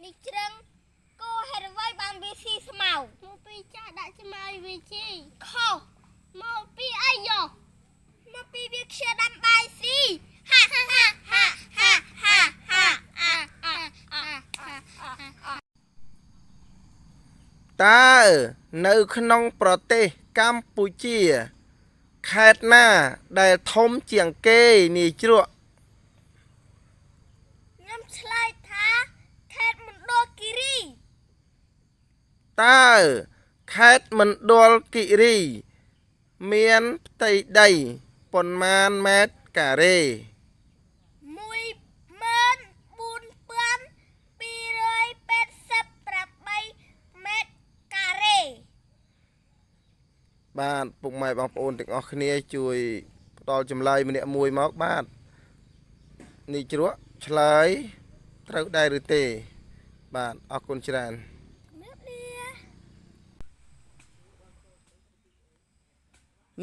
នេះជ្រឹងគោហេតុអ្វីបានវាស៊ីស្មៅមកពីចាស់ដាក់ស្មៅវាជីខុសមកពីអីយោមកពីវាខ្ជិលដាំបាយស៊ីហាហាហាហាហាហាហាអាអាអាអា តើនៅក្នុងប្រទេសកម្ពុជា ខេត្តណាដែលធំជាងគេនាយជ្រក់ ខ្ញុំឆ្លើយថាខេត្តមណ្ឌលគិរី តើខេត្តមណ្ឌលគិរី មានផ្ទៃដីប៉ុន្មានម៉ែត្រការ៉េ 14288ម៉ែត្រការ៉េ បាទពុកម៉ែបងប្អូនទាំងអស់គ្នាជួយផ្ដល់ចម្លើយម្នាក់មួយមកបាទនេះជ្រក់ឆ្លើយត្រូវដែរឬទេ បាទអរគុណច្រើន ជំរាបលា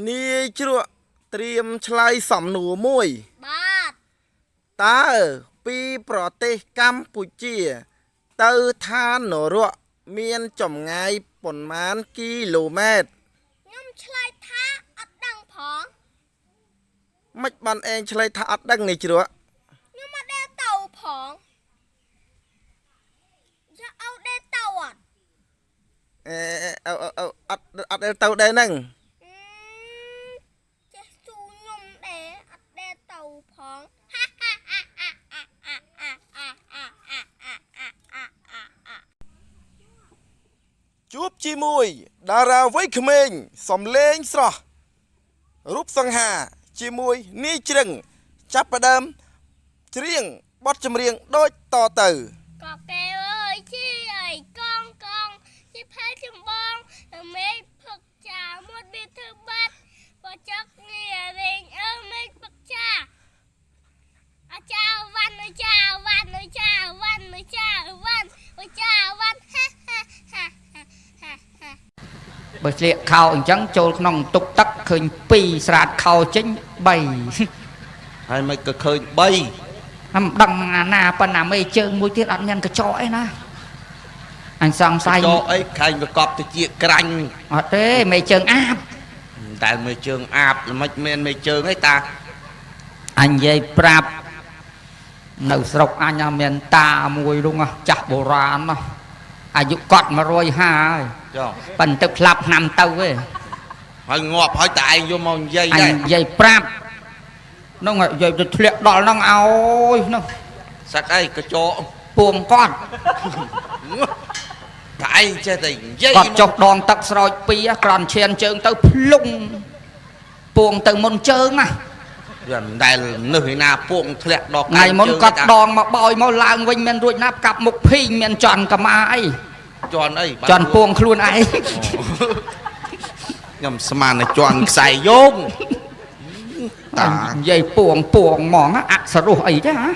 នាយជ្រក់ត្រៀមឆ្លើយសំណួរមួយ បាទ តើពីប្រទេសកម្ពុជា ទៅឋាននរកមានចម្ងាយប៉ុន្មានគីឡូម៉ែត្រ ខ្ញុំឆ្លើយថាអត់ដឹងផង មិនបានឯងឆ្លើយថាអត់ដឹងនេះជ្រក់ ខ្ញុំអត់ដែលទៅផងយកអត់ដែលទៅអត់ អេអឺអឺអត់អត់ដែលទៅដែរហ្នឹង អឺចេះស៊ូខ្ញុំដែរអត់ដែលទៅផងហាហាហាហាហាហាហាហាហាហាហាហា ជួបជាមួយតារាវ័យក្មេងសំលេងស្រស់រូបសង្ហាជាមួយនាយជ្រឹងចាប់ផ្ដើមច្រៀងបទចម្រៀងដូចតទៅ ក៏កែវអើយជីអើយកងកងជីផែចម្បងមេឃផឹកចាមុតវាធ្វើបាត់បចកងាររែងអើមេឃផឹកចាអាចាវ៉ាន់អាចាវ៉ាន់អាចាវ៉ាន់អាចាវ៉ាន់អាចាវ៉ាន់ហាហាហាហាហា បើស្លៀកខោអញ្ចឹងចូលក្នុងទុកទឹកឃើញ2ស្រាតខោចេញ3 ហើយមិនក៏ឃើញ3 មិនដឹងអាណាប៉ុណ្ណាមេជើងមួយទៀតអត់មានកញ្ចក់អីណាអញសង្ស័យ ចោអីខែងប្រកបទៅជាក្រាញ់ អត់ទេមេជើងអាប តែមេជើងអាបមិនមានមេជើងអីតា អញនិយាយប្រាប់នៅស្រុកអញមានតាមួយនោះចាស់បុរាណណាអាយុគាត់150ហើយ ចុះ ប៉ុន្តែទឹកផ្លាប់ឆ្នាំទៅឯង ហើយងាប់ហើយតែឯងយកមកនិយាយ អញ ដែរ និយាយប្រាប់នោះនិយាយទៅធ្លាក់ដល់ហ្នឹងអោយនោះ សឹកអីកញ្ចក់ ពួងគាត់ តែឯងចេះតែនិយាយ គាត់ចុះដងទឹកស្រោចពីរក្រន់ឈានជើងទៅភ្លុងពួងទៅមុនជើងណា វាមិនដែលនឹកឯណាពួងធ្លាក់ដល់ ថ្ងៃមុនគាត់ដងមកបោយមកឡើងវិញមានរួចណាកាប់មុខភីងមានចន់កម្មាអី ជន់អី ចន់ពួងខ្លួនឯង ខ្ញុំស្មានតែជន់ខ្សែយោងតា និយាយពួងពួងហ្មងអសរោះអីទេហ៎